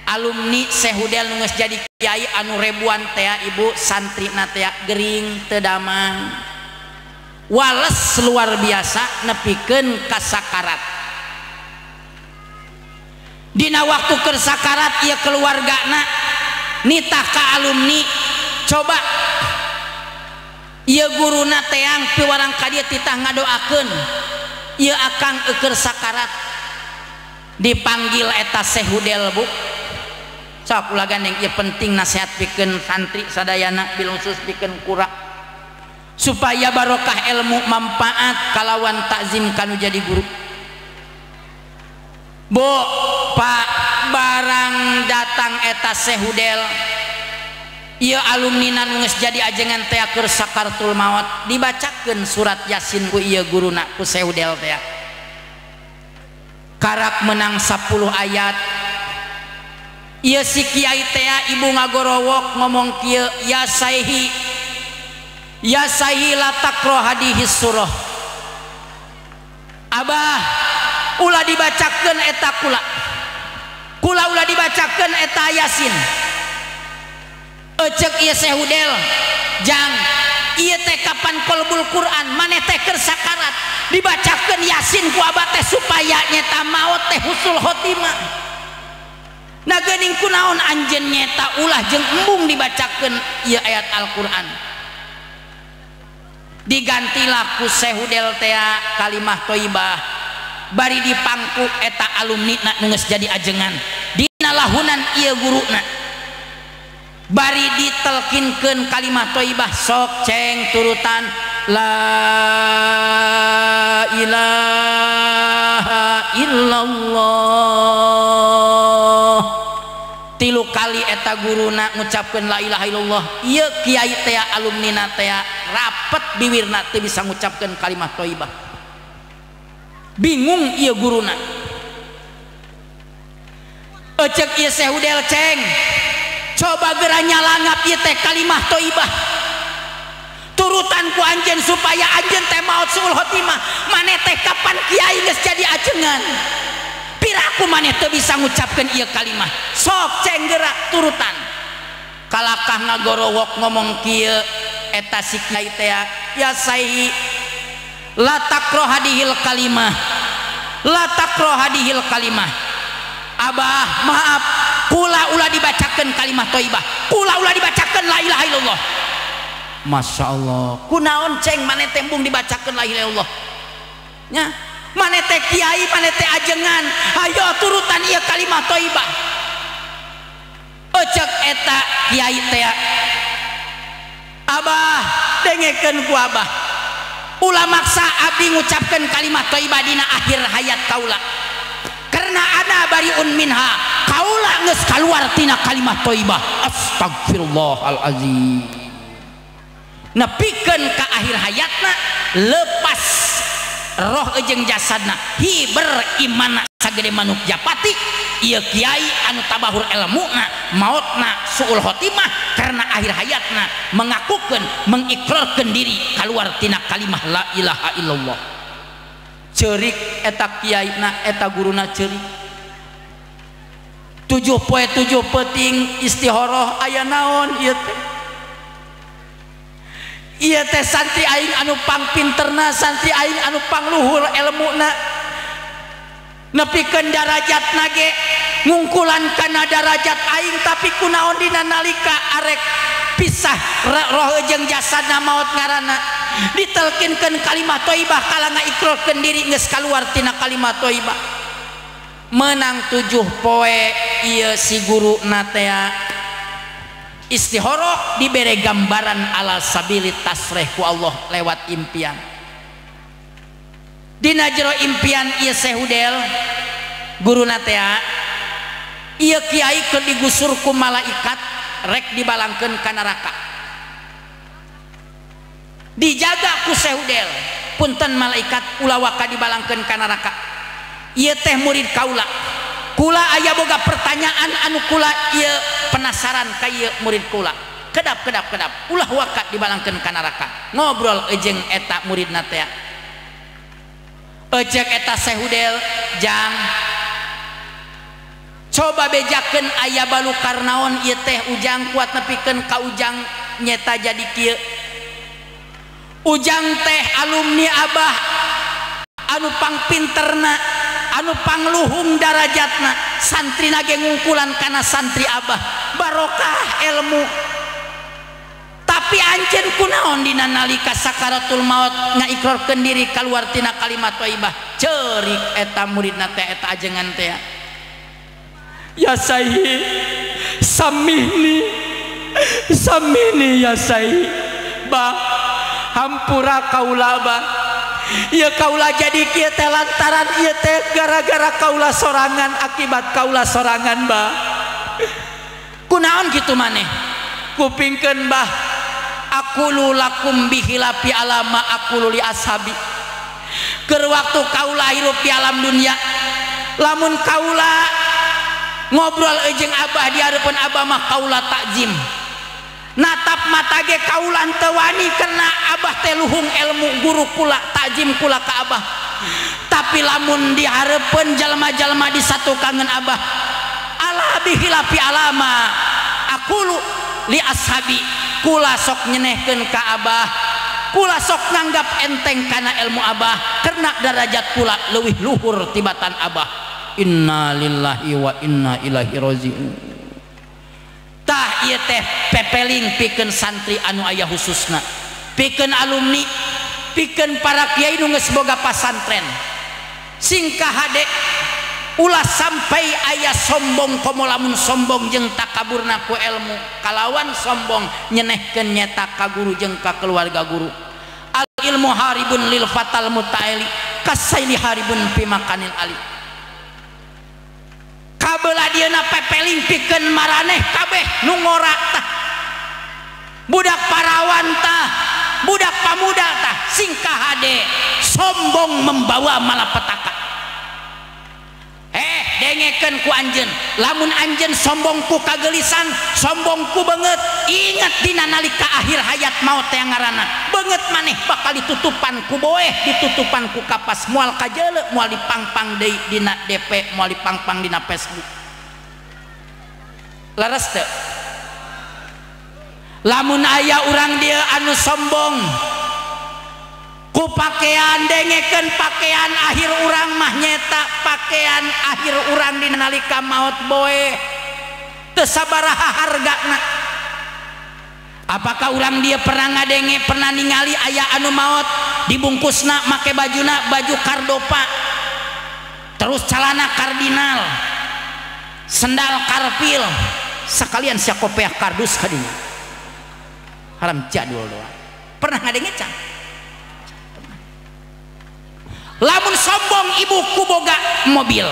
alumni Syekh Udel nu geus jadi kiai anu ribuan teh ibu santrina teh gering teu damang. Wales luar biasa nepikeun ka sakarat. Dina waktu keur sakarat ieu keluargana nitah ka alumni coba ieu guruna teang piwarang ka dieu titah ngadoakeun ieu akang eueur sakarat. Dipanggil eta Syekh Udel bu. Sok ulah gandeng ieu penting nasihat pikeun santri sadayana bil khusus pikeun kura supaya barokah ilmu manfaat kalawan takzim kanu jadi guru. Bu, Pak, barang datang eta Syekh Udel Ieu alumni nu geus jadi ajengan teh keur sakaratul maut dibacakeun surat Yasin ku ieu guruna ku Sehudel teh. Karak menang 10 ayat. Ieu si kiai teh ibu ngagorowok ngomong kieu, ya saihi ya saihi la taqra hadhihi surah. Abah ulah dibacakeun eta kula. Kula ulah dibacakeun eta Yasin. Ecek ieu Sehudel jang ieu teh kapan qalbul Quran maneh teh keur sakarat dibacakeun Yasin ku abah teh supaya nyeta maot teh husnul khotimah. Nah geuning kunaon anjeun nyeta ulah jeung embung dibacakeun ieu ayat Al-Qur'an. Digantilah ku Sehudel teh kalimah thayyibah bari dipangku eta alumni na nu geus jadi ajengan dina lahunan ieu guruna. Bari ditelkinkeun kalimah thayyibah sok ceng turutan la ilaha illallah. Tilu kali eta guruna ngucapkeun la ilaha illallah. Ieu kiai teh alumnina teh rapet biwirna teu bisa ngucapkeun kalimah thayyibah. Bingung ieu guruna. Ecek ieu Sehudel ceng coba geura nyalangap ieu teh kalimah thayyibah turutan ku anjeun supaya anjeun teh maot suul khotimah. Maneh teh kapan kiai geus jadi ajengan piraku maneh teu bisa ngucapkeun ieu kalimah. Sok ceng geura turutan. Kalakah ngagorowok ngomong kieu eta si kiai teh ya saihi la taqra hadhil kalimah la taqra hadhil kalimah. Abah maaf kula ulah dibacakeun kalimah thayyibah, kula ulah dibacakeun la ilaha illallah. Masya Allah kunaon ceng maneh teh embung dibacakeun la ilaha illallah nya, maneh teh kiai maneh teh ajengan ayo turutan ieu kalimah thayyibah. Ecek eta kiai teh abah dengekeun ku abah ulah maksa abdi ngucapkeun kalimah thayyibah dina akhir hayat kaula karena ana bariun minha kaula geus kaluar tina kalimah thayyibah. Astagfirullahalazim. Nepikeun ka akhir hayatna lepas roh jeung jasadna hiber imanna sagede manuk japati. Ieu kiai anu tabahur elmuna maotna suul khotimah karena akhir hayatna mengakukeun mengikrarkeun diri kaluar tina kalimah la ilaha illallah. Ceurik eta kiaina eta guruna ceurik. 7 poe 7 peuting istihoroh aya naon ieu teh. Ieu teh santri aing anu pangpinterna, santri aing anu pangluhur elmuna nepikeun darajatna ge ngungkulan kana darajat aing tapi kunaon dina nalika arek pisah roh jeung jasadna maot ngaranna ditelkinkeun kalimah thayyibah kala ngaikrarkeun diri geus kaluar tina kalimah thayyibah. Menang 7 poe ieu si guruna teh istihoroh dibere gambaran ala sabili tasreh ku Allah lewat impian. Dina jero impian ieu Sehudel guruna teh ieu kiai keur digusur ku malaikat rek dibalangkeun ka neraka. Dijaga ku Sehudel, punten malaikat ulah waka dibalangkeun ka neraka. Ieu teh murid kaula. Kula aya boga pertanyaan anu kula ieu penasaran ka ieu murid kula. Kedap kedap kedap ulah waka dibalangkeun ka neraka. Ngobrol jeung eta muridna teh. Ecek eta Sehudel jang coba bejakeun aya balukar naon ieu teh ujang kuat nepikeun ka ujang nyeta jadi kieu. Ujang teh alumni abah anu pangpinterna anu pangluhung darajatna santrina ge ngungkulan kana santri abah barokah ilmu. Tapi anjeun kunaon dina nalika sakaratul maut ngaikrarkeun diri kaluar tina kalimat thayyibah. Ceurik eta muridna teh eta ajengan teh ya saihi samihni samihni ya saihi bah hampura kaula bah ieu kaula jadi kieu teh lantaran ieu teh gara-gara kaula sorangan akibat kaula sorangan bah. Kunaon kitu maneh? Kupingkeun bah aqulu lakum bihilafi alama aqulu li ashabi. Keur waktu kaula hirup di alam dunia, lamun kaula ngobrol jeung abah di hareupeun abah mah kaula takzim. Natap mata ge kaula teu wani karena abah teh luhung ilmu guru kula, takzim kula ka abah. Tapi lamun di hareupeun jalma-jalma di satu kangen abah, ala bihilafi alama aqulu li ashabi, kula sok nyenehkeun ka abah, kula sok nganggap enteng kana ilmu abah karena derajat kula leuwih luhur tibatan abah. Inna lillahi wa inna ilaihi rajiun. Tah ieu teh pepeling pikeun santri anu aya khususna, pikeun alumni, pikeun para kiai nu geus boga pasantren. Singkah hade ulah sampai aya sombong komo lamun sombong jeung takaburna ku ilmu, kalawan sombong nyenehkeun nyeta ka guru jeung ka keluarga guru. Al ilmu haribun lil fatal mutaili kasaili haribun fi makanil ali. Kabeula dieuna pepeling pikeun maraneh kabeh nu ngora tah, budak parawan tah, budak pamuda tah, singkah hade sombong membawa malapetaka. Dengekeun ku anjeun, lamun anjeun sombong ku kagelisan, sombong ku beungeut, ingat dina nalika akhir hayat maot teh ngaranna beungeut maneh bakal ditutupan ku boeh, ditutupan ku kapas, moal kajeuleu, moal dipangpang deui dina DP, moal dipangpang dina Facebook. Leres teu? Lamun aya urang dieu anu sombong ku pakaian, dengekeun pakaian akhir urang mah nyeta pakaian akhir urang dina nalika maot boe teu sabaraha hargana. Apakah urang dia pernah ngadenge, pernah ningali aya anu maot dibungkusna make bajuna baju kardopa, terus celana kardinal, sendal karpil, sekalian sia kopeah kardus kadinya, haram jadul doang. Pernah ngadenge can? Lamun sombong ibu ku boga mobil,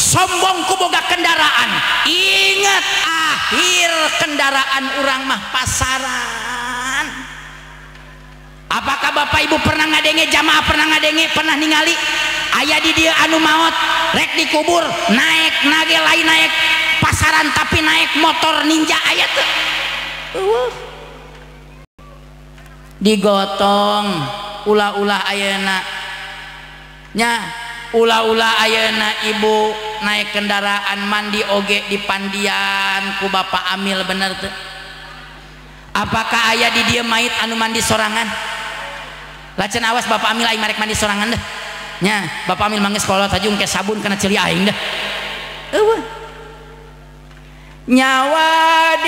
sombong ku boga kendaraan, ingat akhir kendaraan urang mah pasaran. Apakah bapak ibu pernah ngadenge, jamaah pernah ngadenge, pernah ningali aya di dia anu maot rek dikubur naik nage lain naik pasaran tapi naik motor ninja aya teu? Digotong ulah-ulah ayeuna nya, ulah-ulah ayeuna ibu naik kendaraan mandi oge di pandian ku bapak amil, bener teu? Apakah aya di dieu mait anu mandi sorangan? Lacen awas bapak amil aing marek mandi sorangan deh nya, bapak amil mangges kolot tajung ke sabun kana ceuli aing deh. Eueuh nyawa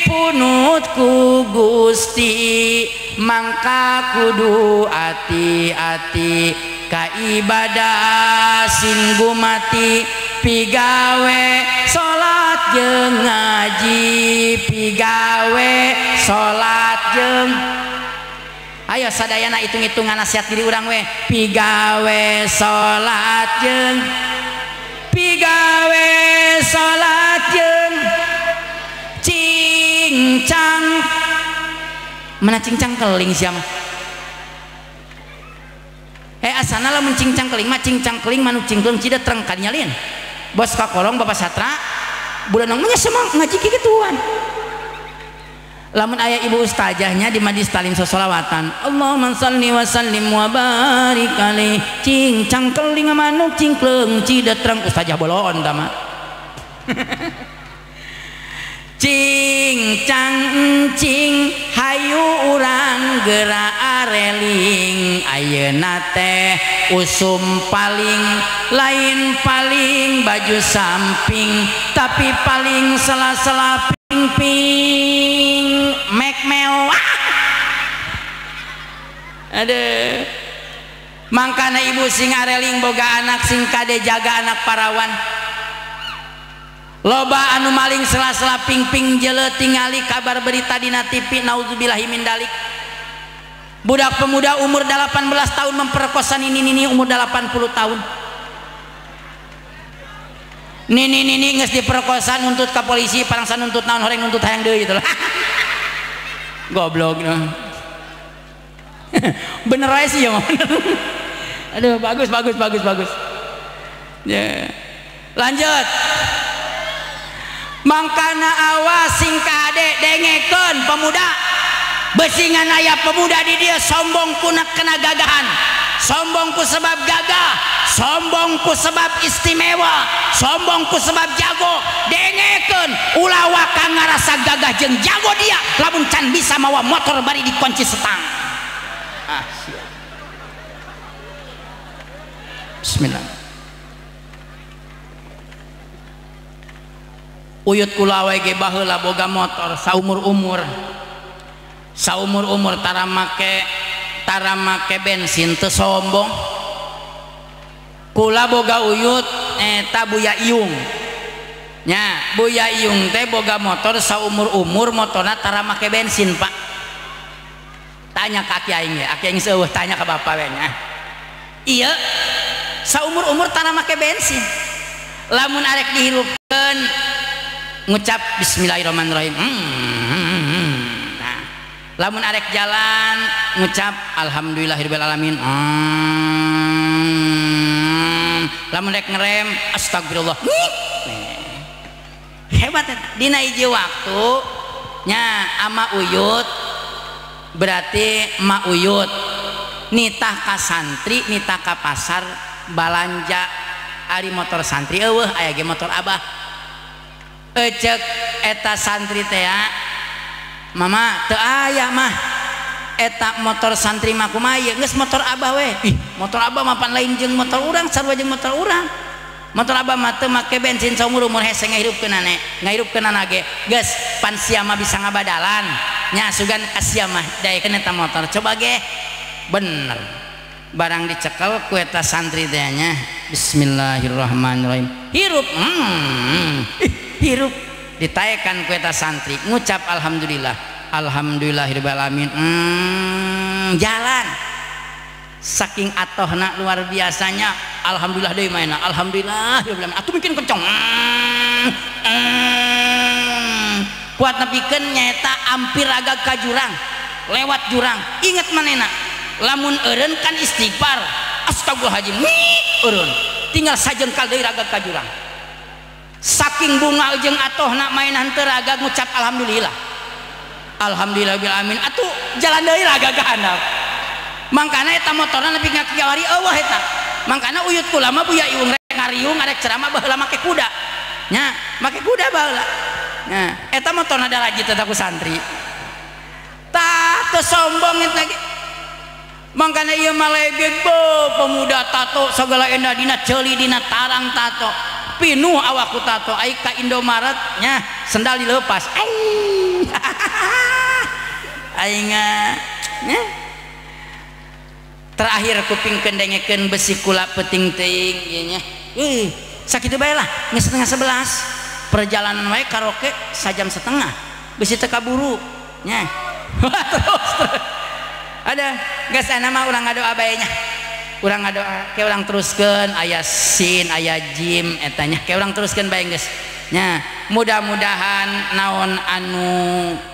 dipunut ku Gusti mangka kudu ati-ati ka ibadah sing gumati, pigawe salat jeung ngaji, pigawe salat jeung, ayo sadayana hitung-hitungan nasihat diri urang we, pigawe salat jeung, pigawe salat jeung cincang. Mana cincang keling siapa? Asana lamun cincang keling mah cincang keling manuk cingkleng cida tereng kadinya lin. Bos kakolong bapak satra bulan namanya semua ngaji kikituan. Lamun aya ibu ustazahnya di majlis talim sosolawatan, Allahumma shalli wa sallim wa barik alaihi, cincang keling manuk cingkleng cida tereng, ustazah bolon tama. Cincang cing hayu urang geura areling, ayeuna teh usum paling lain paling baju samping tapi paling sela-sela ping-ping mek mewah. Aduh, mangkana ibu sing areling boga anak sing kade jaga anak parawan. Loba anu maling sela-sela ping-ping jele tingali kabar berita dina TV, naudzubillahi min dalik. Budak pemuda umur 18 tahun memperkosa nini-nini umur 80 tahun. Nini nini geus diperkosa nuntut ka polisi parangsa nuntut naon horeng nuntut hayang deui gitu lah. Goblok nah. Bener aja sih ya mah. Aduh bagus bagus bagus bagus. Ya. Lanjut. Mangkana awas sing kade dengekeun pemuda. Besingan aya pemuda di dia sombong kuna kena gagahan. Sombong ku sebab gagah, sombong ku sebab istimewa, sombong ku sebab jago. Dengekeun ulah waka ngarasa gagah jeung jago dia lamun can bisa mawa motor bari dikunci setang. Ah, siap. Bismillah. Uyut kula we ge baheula boga motor saumur-umur. Saumur-umur tara make bensin teu sombong. Kula boga uyut eta Buya Iung. Nya, Buya Iung teh boga motor saumur-umur motorna tara make bensin, Pak. Tanya ka aki aing ge, aki aing seueuh tanya ka bapak we nya. Ieu saumur-umur tara make bensin. Lamun arek dihirupkeun ngucap bismillahirrahmanirrahim. Nah, lamun arek jalan ngucap alhamdulillahirabbil alamin. Lamun rek ngerem astagfirullah. Hebat eta. Dina hiji waktu nya ama uyut berarti ma uyut nitah ka santri nitah ka pasar balanja ari motor santri eueuh aya ge motor abah. Ecek eta santri teh mama teu aya mah eta motor santri mah kumaha ieu geus motor abah we. Ih motor abah mah pan lain jeung motor urang sarua jeung motor urang. Motor abah mah teu make bensin saumur-umur hese ngahirupkeunana ngahirupkeunana ge geus pan sia mah bisa ngabadalan nya sugan ka sia mah daekeun eta motor coba ge bener barang dicekel ku eta santri teh nya bismillahirrahmanirrahim hirup hirup ditaekan ku eta santri ngucap alhamdulillah alhamdulillahirabbil alamin. Jalan saking atohna luar biasanya alhamdulillah deui maena alhamdulillah rabbil alamin atuh mungkin kenceng kuat nepikeun nyaeta ampir agak ka jurang lewat jurang inget manehna lamun eureun kan istighfar astagfirullahaladzim eureun tinggal sajengkal deui ragag ka jurang saking bunga jeung atohna mainan teu ragag ngucap alhamdulillah alhamdulillah bil amin atuh jalan deui ragag ka handap mangkana eta motorna nepi ka kiwari eueuh eta mangkana uyut kula mah Buya Iung rek ngariung arek ceramah baheula make kuda nya make kuda baheula nya eta motorna darajit eta ku santri tah teu sombong eta ge mangkana ieu mah legeg bo pemuda tato sagala endah dina ceuli dina tarang tato pinuh awakku tato ai ka Indomaret nya sendal dilepas ai aing nya terakhir kupingkeun dengekeun besi kula peuting teuing ieu nya sakitu bae lah geus 10:30 perjalanan wae karaoke sajam setengah besi teu kaburu nya terus terus ada geus ana mah urang ngadoa bae nya urang ngadoa ke urang teruskeun aya sin aya jim eta nya ke urang teruskeun bae geus nya mudah-mudahan naon anu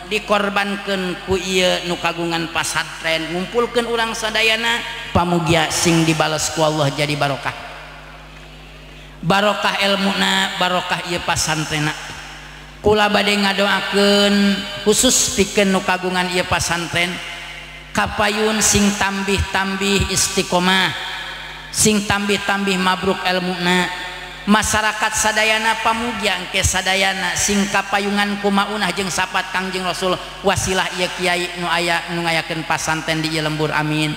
dikorbankeun ku ieu nu kagungan pasantren ngumpulkeun urang sadayana pamugia sing dibales ku Allah jadi barokah barokah elmuna barokah ieu pasantrena kula bade ngadoakeun khusus pikeun nu kagungan ieu pasantren kapayun sing tambih-tambih istiqomah sing tambih-tambih mabruk elmuna masyarakat sadayana pamugia engke sadayana sing kapayungan kumaunah jeung sapat Kangjeng Rasul wasilah ieu kiai nu aya nu ngayakeun pasantren di ieu lembur amin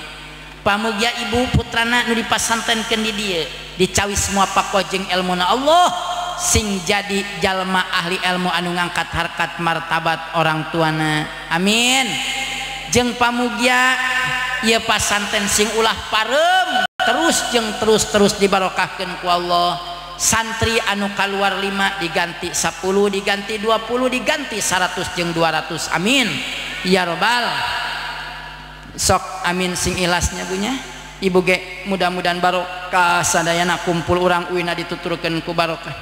pamugia ibu putrana nu dipasantrenkeun di dieu dicawis muapakoh jeung elmuna Allah sing jadi jalma ahli ilmu anu ngangkat harkat martabat orang tuana amin jeung pamugia ieu pasantren sing ulah pareum terus jeung terus-terus dibarokahkeun ku Allah santri anu kaluar 5 diganti 10 diganti 20 diganti 100 jeung 200 amin ya robbal sok amin sing ikhlasnya bunya ibu ge mudah-mudahan barokah sadayana kumpul urang uina dituturkeun ku barokah.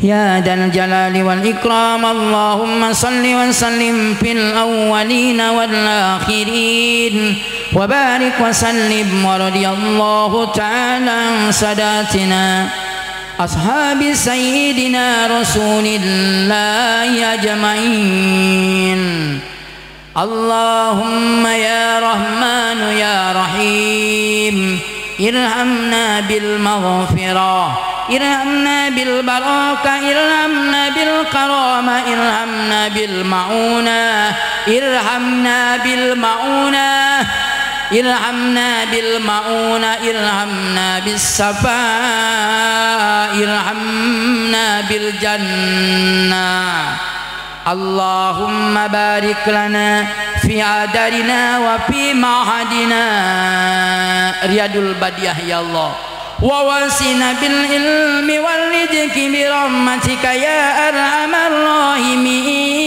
يا ذا الجلال والإكرام. اللهم صل وسلم في الأولين والآخرين وبارك وسلم ورضي الله تعالى عن ساداتنا أصحاب سيدنا رسول الله أجمعين. اللهم يا رحمن يا رحيم ارحمنا بالمغفرة ارحمنا بالبركة ارحمنا بالكرامة ارحمنا بالمعونة ارحمنا بالمعونة ارحمنا بالمعونة ارحمنا بالصفاء ارحمنا بالجنة. اللهم بارك لنا في عدرنا وفي معهدنا رياض البديع يا الله، وواسنا بالعلم والرزق برحمتك يا أرحم الراحمين.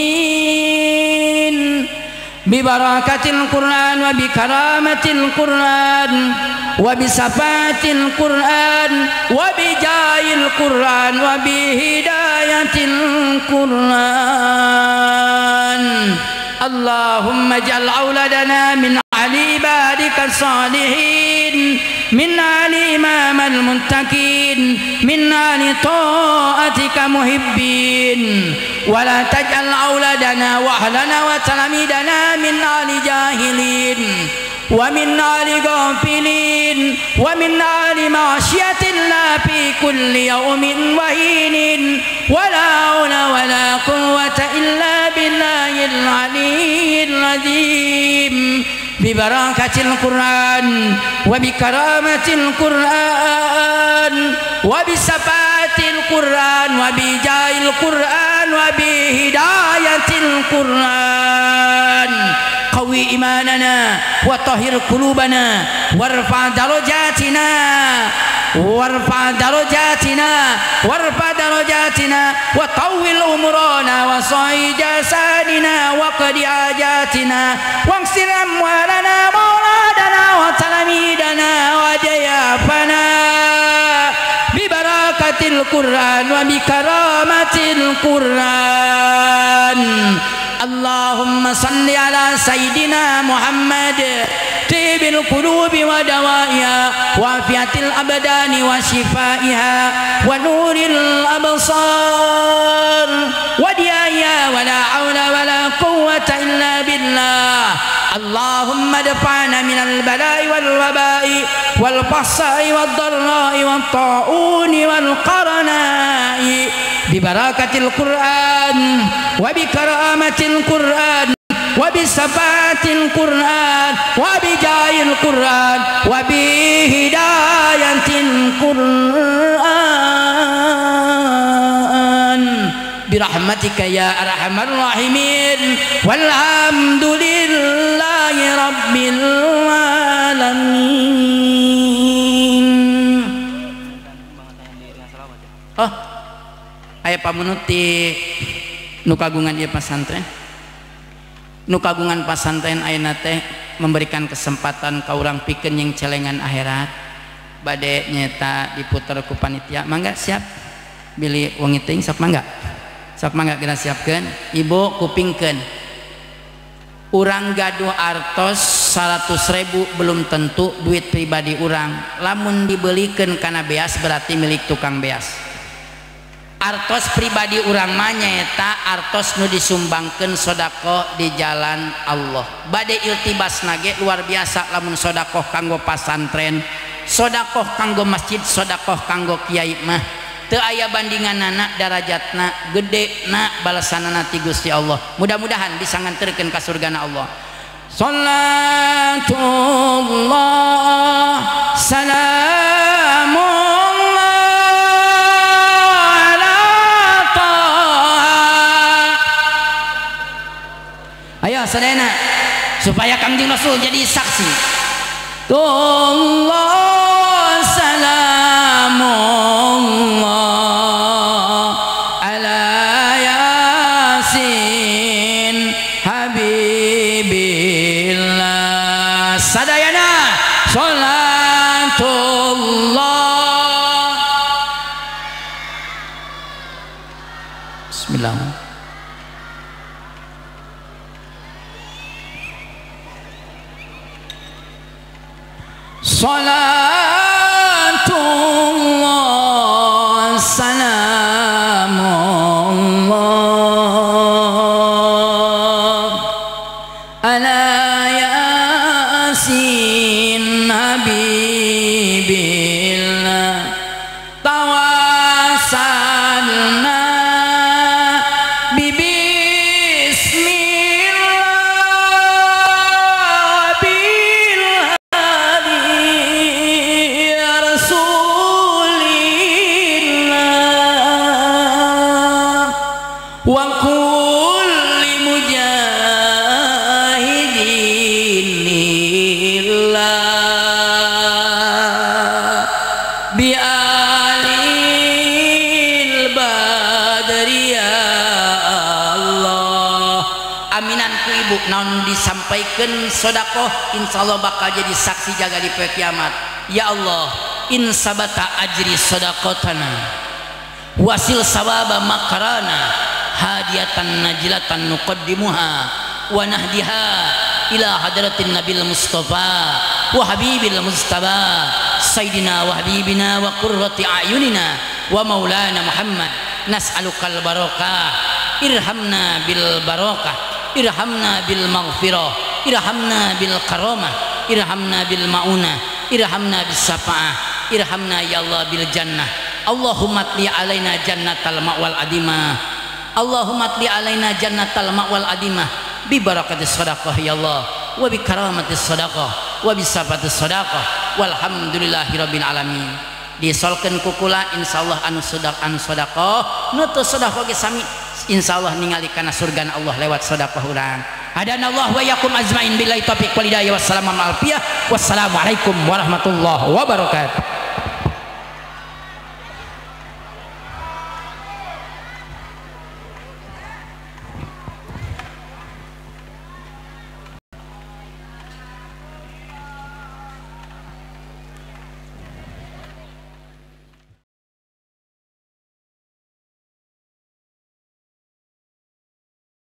ببركة القرآن وبكرامة القرآن وبصفات القرآن وبجاه القرآن وبهداية القرآن. اللهم اجعل أولادنا من عبادك الصالحين، من آل إمام المتقين، من آل طاعتك محبين، ولا تجعل أولادنا وأهلنا وتلاميذنا من آل جاهلين ومن آل غافلين ومن آل معصية الله في كل يوم وحين. ولا حول ولا قوة إلا بالله العلي العظيم. ببركة القرآن وبكرامة القرآن وبصفات القرآن وبجاه القرآن وبهداية القرآن. قوي إيماننا وطهر قلوبنا وارفع درجاتنا وارفع درجاتنا وارفع درجاتنا وطول أمورنا وصعي جسادنا وقد حاجاتنا واغسل أموالنا وأولادنا وتلاميذنا وضيافنا ببركة القرآن وبكرامة القرآن. اللهم صل على سيدنا محمد طيب القلوب ودوائها وعافية الأبدان وشفائها ونور الأبصار وديائها ولا حول ولا قوة إلا بالله. اللهم ادفعنا من البلاء والوباء والفحصاء والضراء والطاعون والقرناء ببركة القرآن وبكرامة القرآن وبصفات القرآن وبجاه القرآن وبهداية القرآن برحمتك يا أرحم الراحمين. والحمد لله رب العالمين. Oh, aya pamunuti nu kagungan ieu pasantren. Nu kagungan pasantren ayeuna teh memberikan kesempatan ka urang pikeun yang celengan akhirat bade nyeta diputer ku panitia. Mangga siap bilih wengi teuing sok mangga. Sok mangga geura siapkeun. Ibu kupingkeun. Urang gaduh artos 100.000 belum tentu duit pribadi urang. Lamun dibelikeun kana beas berarti milik tukang beas. Artos pribadi urang mah nyaeta artos nu disumbangkeun sedekah di jalan Allah. Bade iltibasna ge luar biasa lamun sedekah kanggo pasantren, sedekah kanggo masjid, sedekah kanggo kiai mah teu aya bandinganana, darajatna gede na balasanana ti Gusti Allah. Mudah-mudahan bisa nganterkeun ka surgana Allah. Salatullah salamullah ala Taha. Ayo sadayana supaya Kangjeng Rasul jadi saksi. Allah salamullah ala Yasin Habibillah. Sadayana salatullah. Salatullah salamullah ala yasin habibillah tawasalna bibismillah bil hadi rasulillah wa kulli mujahidin lillah bi alil badri ya Allah. Aminan ku ibu naon disampaikan sedekah insyaallah bakal jadi saksi jaga di poe kiamat. Ya Allah, in sabata ajri sedekatana wasil sawaba makarana hadiyatan najlatan nuqaddimuha wa nahdiha ila hadratin nabil mustafa wa habibil mustafa sayyidina wa habibina wa qurrati a'yunina wa maulana Muhammad. Nas'alukal barakah, irhamna bil barakah, irhamna bil maghfirah, irhamna bil karamah, irhamna bil maunah, irhamna bis syafaah, irhamna ya Allah bil jannah. Allahumma tli alaina jannatal ma'wal adimah, Allahumma tli alaina jannatal ma'wal adimah bi barakatis sadaqah ya Allah, wa bi karamatis sadaqah, wa bi safatis sadaqah, walhamdulillahi rabbil alamin. Disolkeun ku kula insyaallah anu sedekah anu sedekah nu teu sedekah ge sami insyaallah ningali kana surgana Allah lewat sedekah urang. Hadanallah wa yakum azmain billahi taufiq wal hidayah. Wassalamu alaikum warahmatullahi wabarakatuh.